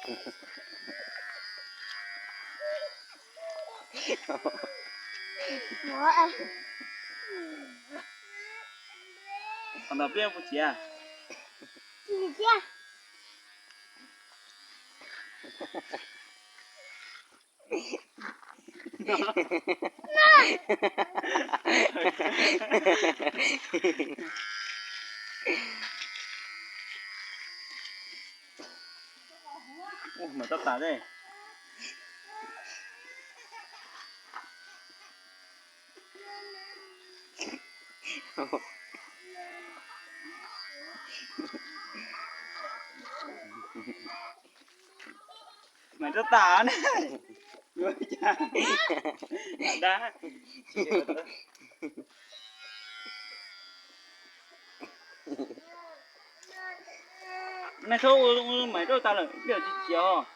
Qhov ntawd pliaj puas txiav? Ub, mas tau tas ne. Mas tau tas ne. Yuav cas dab. Nej txhob ua, ua mais rau tas lawm, pliaj tsis txiav os.